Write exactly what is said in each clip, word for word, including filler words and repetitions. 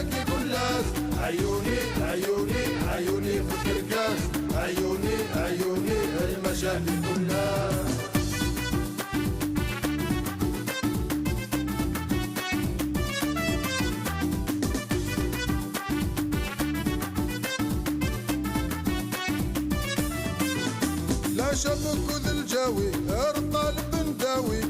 كي كلاس. عيوني، عيوني، عيوني في الكركاس. عيوني، عيوني، المشاكل كلها. لا شبك ذ الجاوي، الطالب نداوي،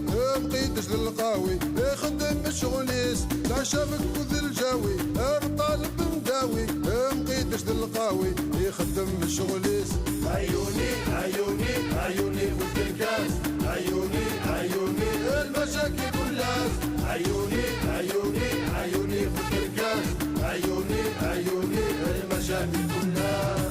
مقيدش للقاوي، يخدم شغليس. لا شبك ذ الجاوي، الطالب نداوي، مقيدش للقاوي، يخدم شغليس. عيوني، عيوني، عيوني في الكركاس. عيوني، عيوني، المشاكل كلها. عيوني، عيوني، عيوني في الكركاس. عيوني، عيوني، المشاكل كلها.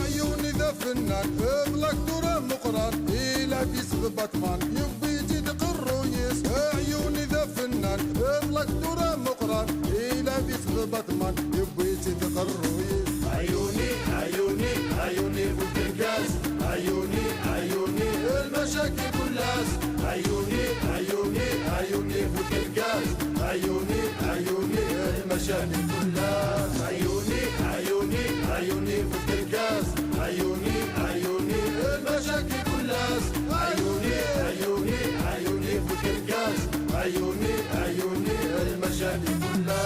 عيوني ذا فنان، ضلك دورة مقران، إلا في سبطمان، يبي يزيد قرويس. عيوني ذا فنان، ضلك دورة مقران، إلا في سبطمان، يبي يزيد قرويس. عيوني، عيوني، عيوني في الكركاس. عيوني، عيوني، المشاكل كلها. عيوني، عيوني، عيوني في الكركاس. عيوني، عيوني، المشاكل كلها. عيوني، عيوني، عيوني في الكركاس. عيوني، عيوني، المشاكل كلها. عيوني، عيوني، عيوني في الكركاس. عيوني، عيوني، المشاكل كلها.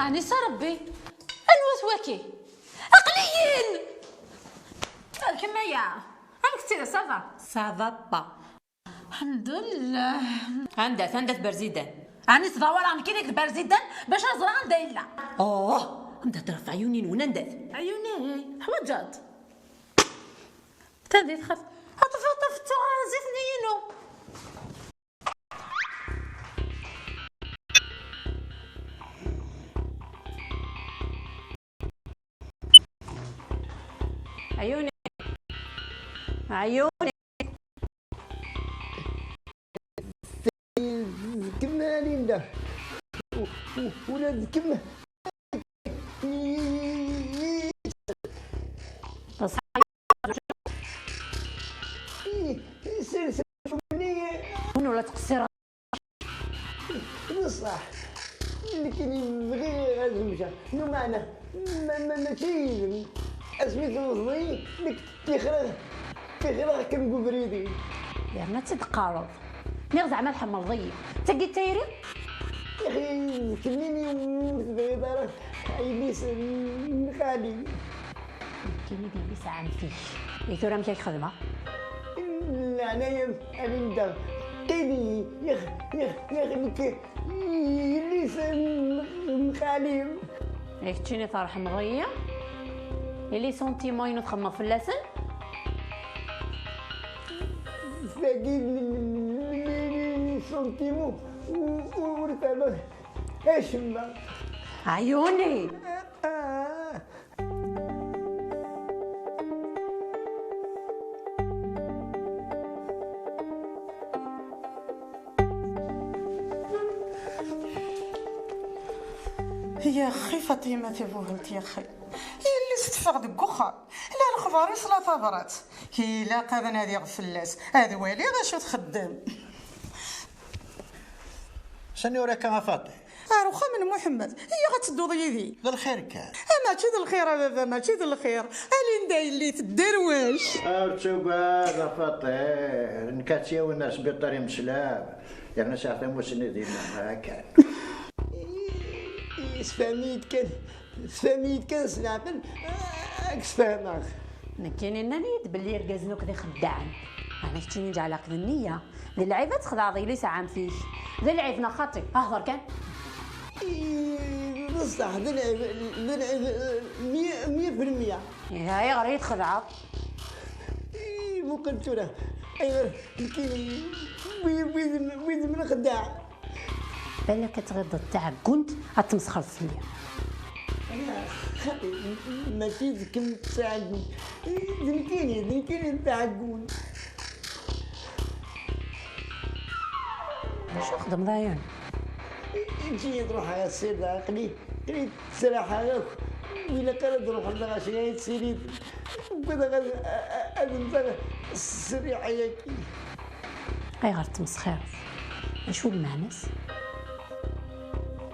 أنيس ربي، أنوت واكي؟ أقليين. الكمية. أنا كنت سافا. سافا با. الحمد لله. عندها، عندها برزيدان. أنيس ضوار عن كينك برزيدان باش أزرع عندها إلا. أوه، عندها طرف عيونين ونندث. عيوني، حوجات. تندي تخاف. أطفي، أطفي، تغازيتني ينو. عيوني، عيوني. كم ليندا؟ ولاد كم؟ ولا تقصر. بصح، لكن يبغي غير زوجة. نو معنى، ما، ما، ماشي يلزم. اسمي توصلي، لك تيخرج، تيخرج كم قبريدي. يا ما تتقارض. مي زعما الحمل ضيق. تقي تيري؟ يا أخي، كليني وتبغي دارك. عيني سن خالي. كيني ديبي ساعة مفيش. إيه ثورة مكاك خدمة؟ لا، أنا يا، أنا نبدا. كيني، يا أخ-، يا أخ-، يا أخي، مك-، يلي سن خالي. إيه تشيني طرح مغية؟ إلي سونتيمون ينو تخمم فلاسن؟ ساقي سونتيمون و-، و-، ورثة. ايش ما؟ عيوني. آه. يا خي فاطمة تبوهلت يا خي، يلي ستفغ دك وخر. لا الخبر يصلى ثبرات. كي لا قاد نادي غفلاس. هذا والي غا شو تخدم. شنو وراك يا فاطمة؟ أروخا من محمد، هي غتدوض يدي. ذا الخير كان. أما تشد الخير يا بابا، ما تشد الخير. ألين داي اللي تدروش. أرتوبة ذا فطير، نكاتيا والناس بيطري مسلاب. يعني ساعة موسني دينا هاكا. يسفاني كان، يسفاني كان سنعمل، أكس فهمك. نكيني نانيت باللي يرقزنوك ذي خداعن. أنا كتشيني جعلك ذي النية. ذي العيبة تخدع ضيلي ساعة فيك. ذي العيب نخطي. أهضر كان. إيه، بصح ذي العيب، ذي العيب، مية، مية في المية. إيه، هاي غير يتخدع. إيه، مو قلت له. أيوة، كي ويد، ويد، ويد من خداع. بالك تغيض التعقنت، غتمسخر فيا. أنا خاطي، ماشي ذكم تعقنت. ذنكيني، ذنكيني تعقنت. Acu txeddmeḍ a Ɛyun? Eǧǧ-iyi ad ruḥeɣ a Sirda, aql-i, aql-i ttraḥeɣ akk. Wi ilaq ara d-ruḥeɣ neɣ acu ay tessirid? Ugadeɣ ad, ad mmteɣ s rriḥa-agi. Ayɣer tettmesxireḍ? Acu lmeɛna-s?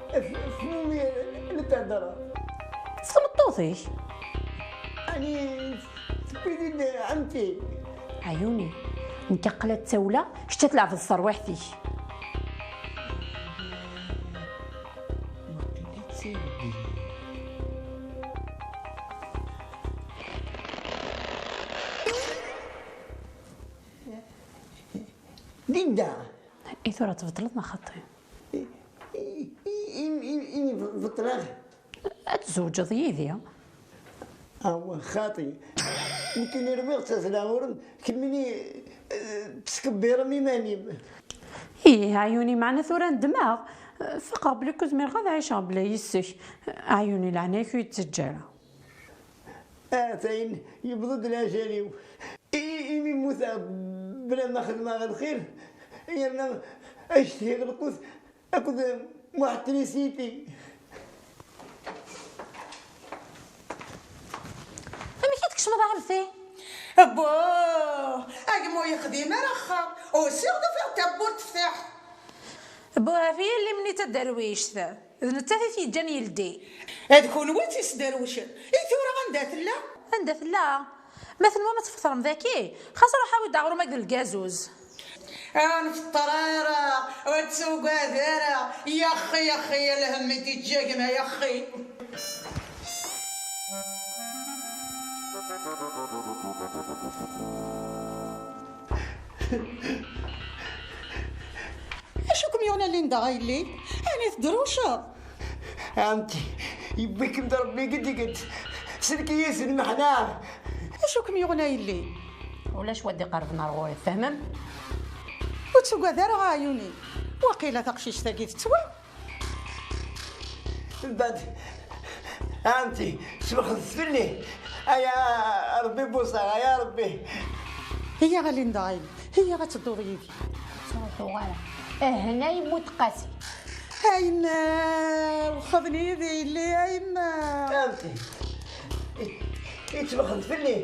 F-, fumi la thedreḍ? S tmeṭṭut-ik. Ɛni tewwi-d ɛemti? Ɛyuni, nekk aql-i ad ttawleɣ, kečč ad tleɛbeḍ s terwiḥt-ik. Linda! I tura tbeṭleḍ neɣ xaṭi? I, i, i, i, i beṭleɣ? Ad tzewǧeḍ yid-i? Awa, xaṭi. Nekkini rwiɣ-tt a Zlaɣuren, kemmini, eh, teskebbiṛem iman-im. Ih, Ɛyuni, meɛna tura nedmeɣ. Faqeɣ belli ur zmireɣ ad ɛiceɣ bla yis-k. Ɛyuni, leɛnaya-k ur yi-ttaǧǧa ara. Atayen, yewweḍ-d leɛjal-iw. I, imi mmuteɣ bla ma xedmeɣ lxir, yerna ad cethiɣ lqut akked Muḥ Trisiti. Amek i tkecmeḍ a ɛemti? Buh! A gma ur yexdim ara axxam. Usiɣ-d ufiɣ tawwurt teftiḥ. Buh, ɣef yelli-m-nni taderwict. D nettat i t-yeǧǧan yeldi. D kunwi i tt-yesderwcen. I tura anda tella? Anda tella? Ma tenwam ad tfeṭrem daki, xas ruḥ awi-d aɣrum akked lgazuz. Ur nfeṭṭer ara, ur ttugad ara. Yaxxi, yaxxi, ya lhemm i d-iǧǧa gma, yaxxi. Acu kem-yuɣen a Linda a yelli? Ɛni tedrewceḍ? Ɛemti, yewwi-kem-d Rebbi gedget. Sellek-iyi s lmeḥna. Acu kem-yuɣen a yelli? Ulac wa d-iqerben ar ɣur-i, tfehmem? Ur ttugad ara a Ɛyuni. Waqila taqcict-agi tettwa. Mbeɛd, ɛemti, teswexdeḍ fell-i. Aya Rebbi buṣa, aya Rebbi. Iyya a Linda, iyya ad tedduḍ yid-i. Ur ttruḥuɣ ara. Ahna yemmut Qasi. Ayen, wexxaden yid-i yelli, ayen. Ɛemti, i, i teswexdeḍ fell-i.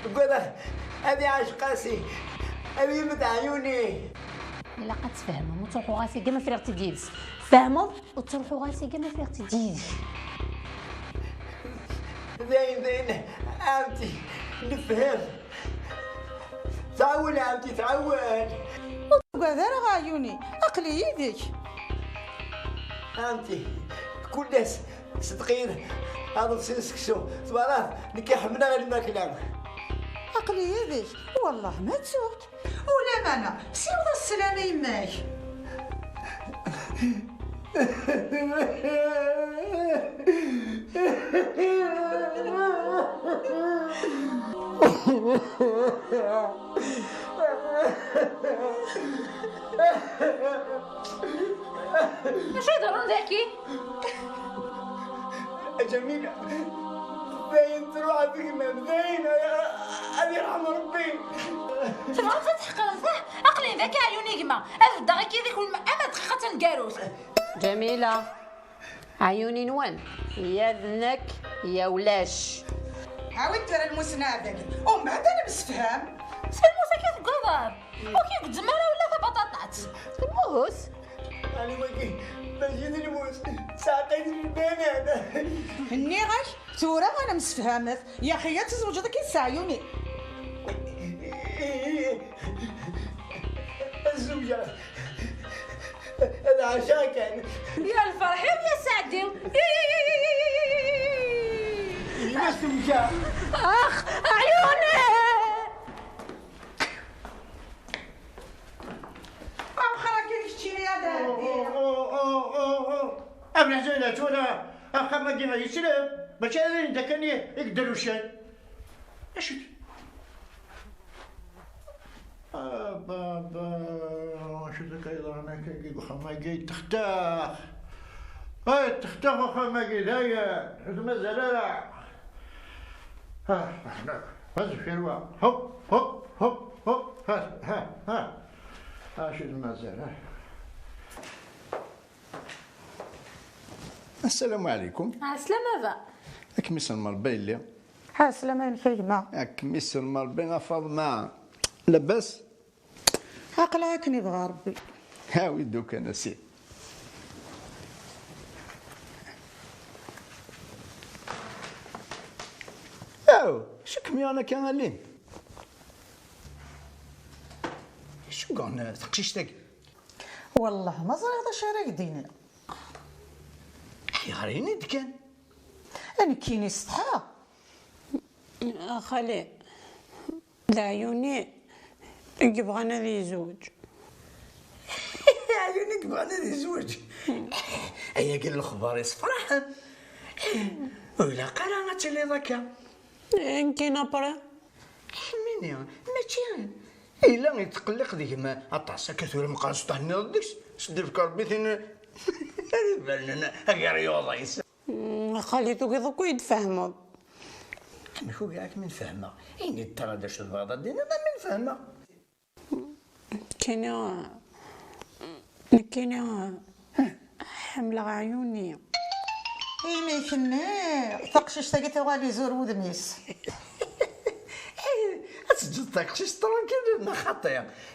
Ugadeɣ ad iɛac Qasi, ad yemmet Ɛyuni. Ilaq ad tfehmem, ur ttruḥuɣ ara seg ma friɣ-tt-id yid-s. Tfehmeḍ? Ur ttruḥuɣ ara seg ma friɣ-tt-id yid-k. Dayen, dayen, ɛemti, nefhem. Tɛawen, ɛemti, tɛawen. Ur tugad ara a Ɛyuni, aql-i yid-k. Ɛemti, kul ass, ṣeddeq-iyi-d aḍebsi n seksu. Twalaḍ, nekk ḥemmleɣ lmakla. Aql-i yid-k, wellah ma ttuɣ-k. Ulamana, siweḍ-as sslam i yemma-k. Acu iḍerrun daki? A Ǧamila, dayen truḥ ad tegmam, dayen, ad yerḥem Rebbi. Tebɣamt ad tḥeqremt, ah? Aql-in daki Ɛyuni gma, ad beddeɣ akka deg-wen ama dqiqa taneggarut. Ǧamila, Ɛyuni-nwen, ya d nekk, ya ulac. Awi-d tura lmus-nni dagi, umbeɛd ad nemsefham. S lmus akka teggaḍeḍ? Ur k-igezzem ara ula tabaṭaṭat. Lmus? Ɛni wagi mačči d lmus, d taɛeqqayt n lbanan. Nniɣ-ak, tura ad nemsefhamet, yaxi ad tzewǧeḍ akin s Ɛyuni. Ad zewǧeɣ, ad ɛaceɣ kan. Ya lferḥ-iw, ya sseɛd-iw. Yemma-s tewja. Ax, Ɛyuni! Awxer akka keččini ad ɛeddiɣ. Ablaḥ zayna tura axxam-agi yesleb, mačči ala Linda kan i, i yedderwcen. Acu-t? A baba, acu-t akka yeḍran akka deg uxxam-agi? Yettextax. Ay, yettextax uxxam-agi, dayen, ur t-mazal ara. Ah, ah, ah, azeffir wa. Hop, hop, hop, hop. Ha, ha, ha. Acu d-mazal, ha? Assalamu alaikum. Ɛeslama baba. Ad kem-isellem Rebbi a yelli. Ɛeslama, amek a gma? Ad kem-isellem Rebbi a Faḍma. Labas? Aql-aɣ akken yebɣa Rebbi. Awi-d kan a sidi. Aw, acu kem-yuɣen akka a Lin? Acu yuɣen teqcict-agi? Wellah ma ẓriɣ d acu ara k-d-iniɣ. Ayɣer, ini-d kan. Nekkini setḥaɣ. A xali, d Ɛyuni i yebɣan ad yezweǧ. Ɛyuni i yebɣan ad yezweǧ. Ayagi n lexbar yessefraḥen. Ur ilaq ara ad tiliḍ akka. Nekkini après. Ḥemmini, mačči yella yetqelliq deg-m aṭas akka tura meqqar s tenniḍ deg-s, s ddebk Rebbi tin ara ibernen agar yuḍis. Mm, a xali, tugiḍ akk ad yi-d-tfehmeḍ. Amek ugiɣ ad kem-in-fehmeɣ? Ini-d tura d acu tebɣiḍ ad d-tiniḍ, ad m-in-fehmeɣ. Nekkini, nekkini ḥemmleɣ Ɛyuni. Imi k-nniɣ, taqcict-agi tuɣal izur wudem-is. Ad teǧǧeḍ taqcict tranquille neɣ xaṭi?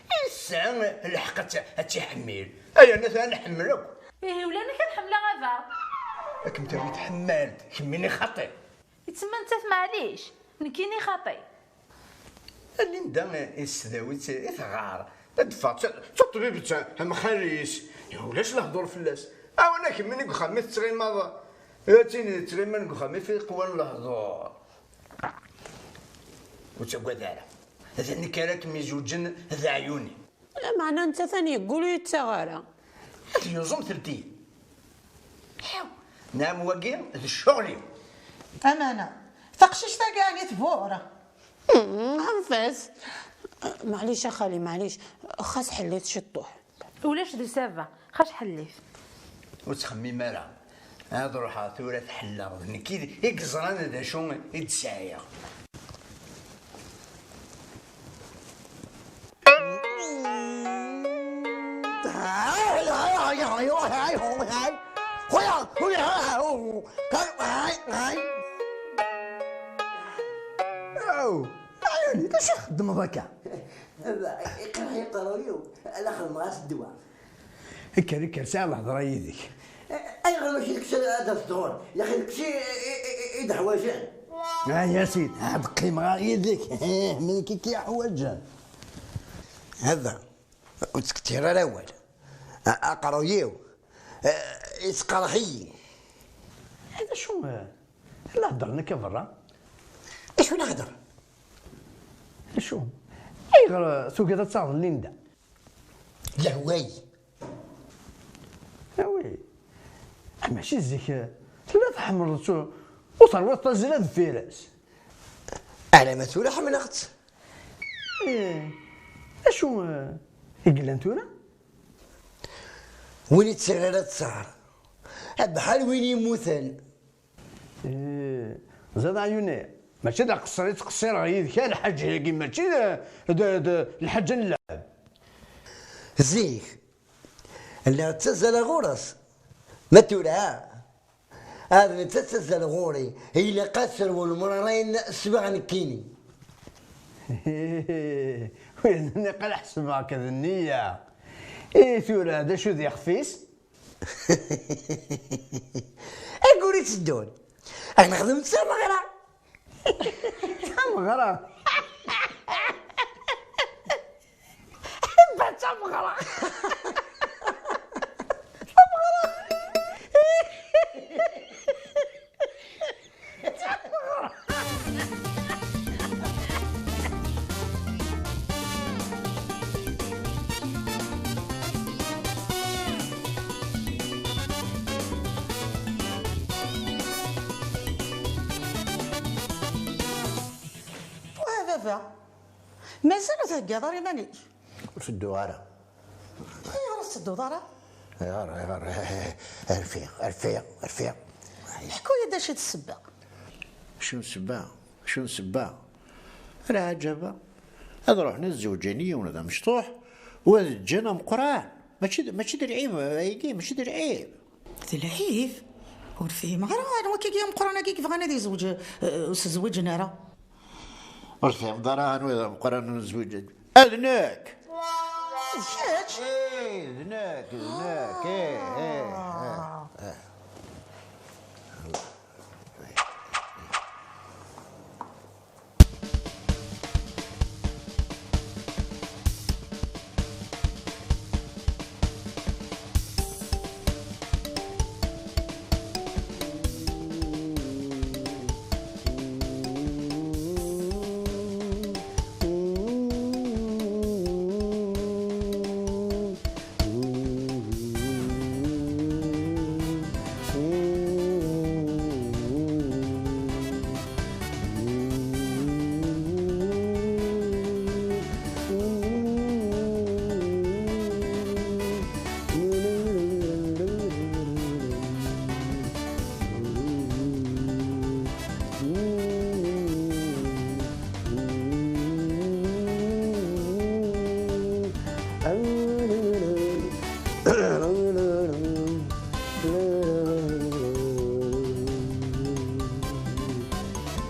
Yesɛa lḥeqq ad tt-, ad tt-iḥemmel. Ay, ana tura nḥemmel akk. Ihi ulamek ad ḥemmleɣ a baba. Ad kem-tawi tḥemmalt, kemmini xaṭi. Itsemma nettat maɛlic, nekkini xaṭi. Linda yesdaw-itt i tɣar. Ad teffeɣ d ta-, d taṭbibt am xali-s. Ulac lehdur fell-as. Awen a kemmini deg uxxam i tettɣimaḍ. Atin tettɣiman deg uxxam i f-, iqwan lehdur. Ur ttagad ara. D nekk ara kem-izewǧen d Ɛyuni. Lameɛna netta atan yeggul ur yettaɣ ara. Ad yuẓum teldi. Ḥiw, nɛam wagi d ccɣel-iw. Amana, taqcict-agi ɛni tbur? Hmm, anef-as. Maɛlic a xali, maɛlic. Xas ḥellit ciṭṭuḥ. Ulac d saba, xas ḥellit. Ur ttxemmim ara. Ad ruḥeɣ tura ad t-ḥelleɣ, d nekk i d, i yeẓran d acu i d-sɛiɣ. Aw, ɛyuni, d acu i txeddmeḍ akka? Iqerḥ-iyi uqerruy-iw, ala xedmeɣ-as ddwa. Kker, kker, sɛiɣ lhedra yid-k. Ayɣer mačči d kečč ara d-as-d ɣur-i? Yaxi d kečč i, i, i, i d-ḥwaǧen. Ay a sidi, ad qqimeɣ yid-k. Ih, melmi i k-iḥwaǧen. Hada, ur ttkettiri ara awal. A-, aqerruy-iw, eh, yettqerḥ-iyi. D acu, eh, la heddren akka berra? D acu la heddren? Acu? Ayɣer, eh, tugiḍ ad taɣeḍ Linda? Yehwa-yi. Ah oui. Ah, mačči zik, eh, tella tḥemmleḍ-tt u, u terwiḍ tazzla deffir-s. Alamma tura ḥemmleɣ-tt. Eh, acu, eh, i yellan tura? Win i tt-terra ara tesɛer. Bḥal win yemmuten. Eh, ẓiḍ Ɛyuni, mačči d aqeṣṣer i ttqeṣṣireɣ yid-k, a lḥaǧa-agi mačči d, d, d lḥaǧa n lɛeb. Zik, lliɣ ttazzaleɣ ɣur-s. Ma tura, ad netta ttazzal ɣur-i, ilaq ad serwen lemrarin swiɣ nekkini. Wid niqal ḥesbeɣ-k d nniya. I tura, d acu d ixef-is? Ayyur itteddun, ad nexdem d tameɣra. D tameɣra. Ḥibba d tameɣra. Wah a baba, mazal ur theggaḍ ara iman-ik? Ur tedduɣ ara. Ayɣer ur tettedduḍ ara? Ayɣer, ayɣer? Rfiɣ, rfiɣ, rfiɣ. Ḥku-yi-d acu d ssebba. Acu n ssebba? Acu n ssebba? Lɛaǧaba. Ad ruḥen ad zewǧen i yiwen d amecṭuḥ, u ad ǧǧen ameqqran. Mačči d, mačči d lɛib, ayagi, mačči d lɛib. D lɛib? Ur fhimeɣ ara anwa akka i ameqqran-agi i yebɣan ad izweǧ, eh, ur s-zwiǧen ara. Ur tefhimeḍ ara anwa i d ameqqran ur nezwiǧ. Ad nekk! D kečč? Ih, d nekk, d nekk, ih, ih, ih, ih.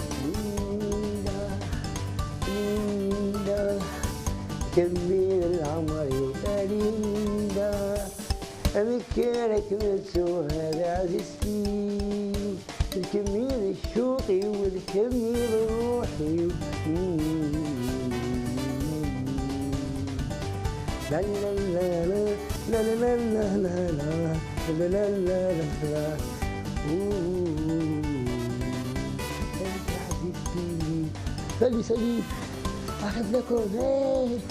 Linda, Linda, kemmel lɛemr-iw a Linda. Amek ara kem-ttuɣ a ɛzizt-iw? D kemm i d ccuq-iw, d kemm i d ṛṛuḥ-iw. La la la la la la la la la la la la la la. Ouh. Amek ɛzizt-iw. Salut, salut. Arrive la corvée.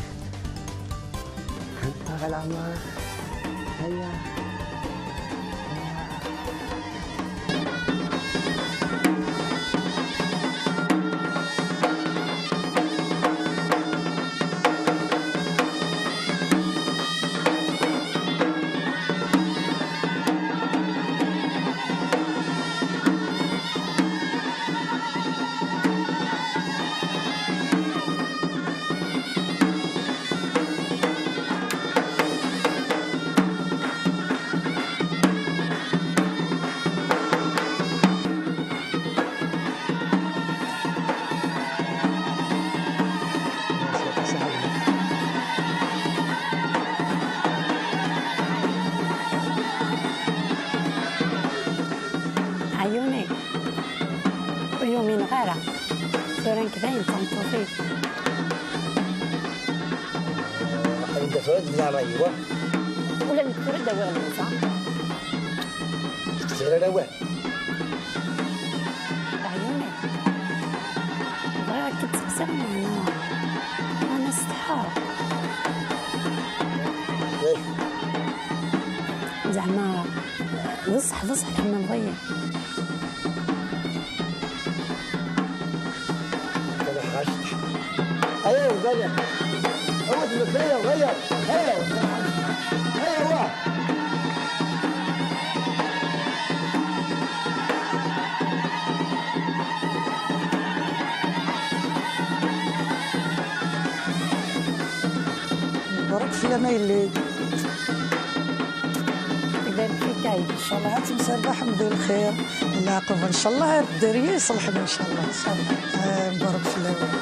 Arrive la mort. Aïe. Ɛyuni, ur yumineɣ ara. Tura nekk dayen d tameṭṭut-ik. Aql-i da tura di leɛmer-iw. Ula d nekk tura d-awiɣ lewza. Ur teqsiɣ ara awal. Ɛyuni. Bɣiɣ ad k-id-seqsiɣ meɛna. Meɛna setḥaɣ. Zeɛma, d ṣṣeḥ, d ṣṣeḥ tḥemmleḍ-iyi. Aya, aya, aya, aya, aya, aya, aya, wa. Mebṛuk fell-am a yelli. Ibarek fik a yelli. Ncallah ad temserbaḥem di lxir, leɛqeb ncallah ar dderya iṣelḥen ncallah. Ncallah. Ah, mebṛuk fell-awen.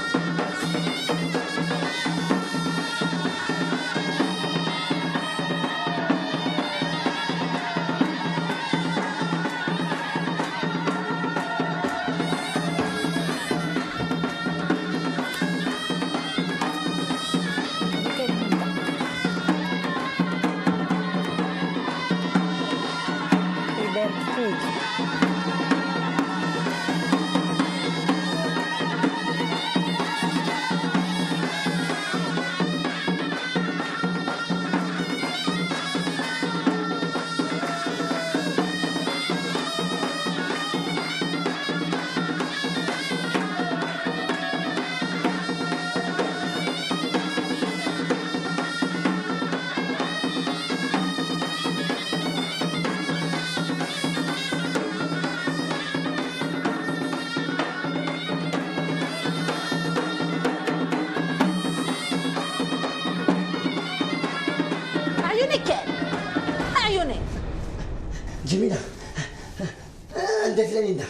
Ibarek fik. Anda tella Linda?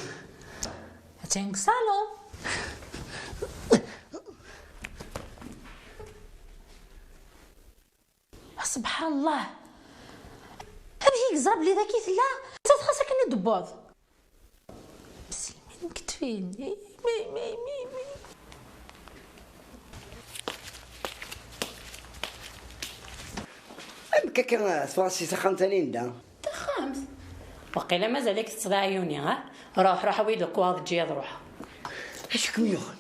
Atan deg ṣṣalun. Subḥan Allah. Amek i yeẓra belli dagi tella? Ttadxas akken i d-tewweḍ. Selmin ketfin. Mi, mi, mi, mi. Amek akka teffeɣ si texxamt a Linda? Taxxamt? Waqila mazal-ik teṭṭseḍ aɛyuni, ha? Ruḥ, ruḥ, awi-d lekwaɣeḍ, eǧǧ-iyi ad ruḥeɣ. Acu kem-yuɣen?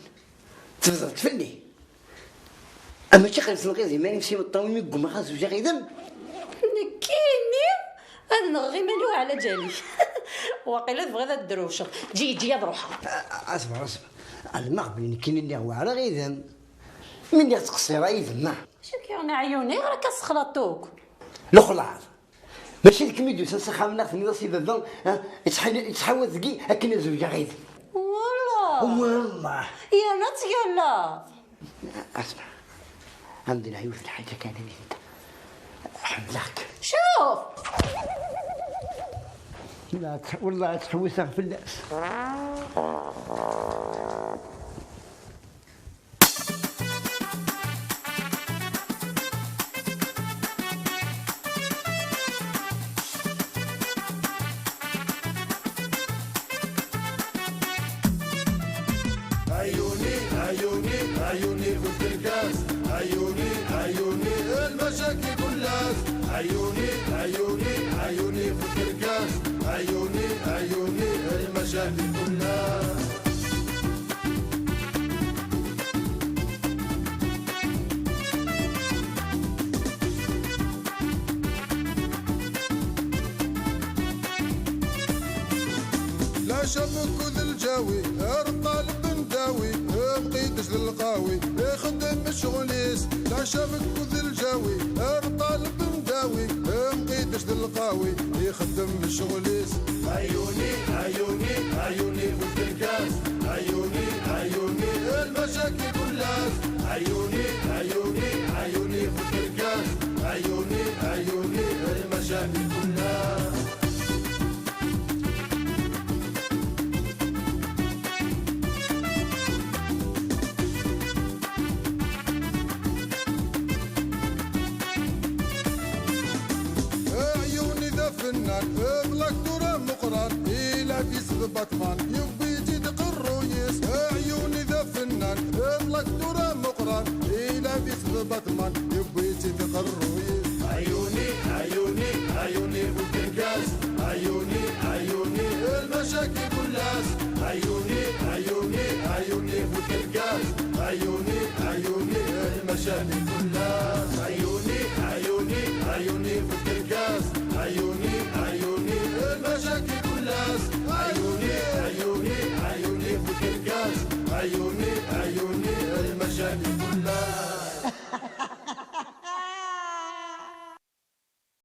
Tebẓeḍ-d fell-i? Ama mačči qrib tenɣiḍ iman-im s imeṭṭawen mi ggummaɣ ad zewǧeɣ yid-m? Nekkini? Ad nɣeɣ iman-iw ɛla ǧal-ik. Waqila tebɣiḍ ad d-drewceḍ. Eǧǧ-iyi, eǧǧ-iyi ad ruḥeɣ. A, a, asber, asber. Alma ɣ belli nekkini lliɣ weɛreɣ yid-m. Mi lliɣ ttqeṣṣireɣ yid-m, ah. Acu k-yuɣen aɛyuni? Ɣer akka tessexlaḍ akk. Lexlaḍ. Mačči d kemm i d-yusan s axxam-nneɣ tenniḍ-as i baba, ah, yettḥa-, yettḥawat deg-i akken ad zewǧeɣ yid-m. Wallah. Wallah. Yerna ttgallaḍ. Asma, ɛemdin yiwet n lḥaǧa kan a Linda. Ḥemmleɣ-k. Cuf! La, tt-, والله ttḥewwiseɣ fell-as. عيوني، عيوني، عيوني في الكركاس. عيوني، عيوني، المشاكل كلها. عيوني، عيوني، عيوني في الكركاس. عيوني، عيوني، المشاكل كلها. لا شبك ذ الجاوي، ارقى البنداوي، بقيتش للقاوي، يخدم شغليس. لا شبك ذ الجاوي، ارقى البنداوي، بقيتش للقاوي، يخدم شغليس. عيوني، عيوني، عيوني في الكركاس. عيوني، عيوني، المشاكل كلها. عيوني، عيوني، عيوني في الكركاس. عيوني، عيوني، المشاكل كلها. عيوني ذا فنان، اغلق دورة مقران، إلى في سبع طفان،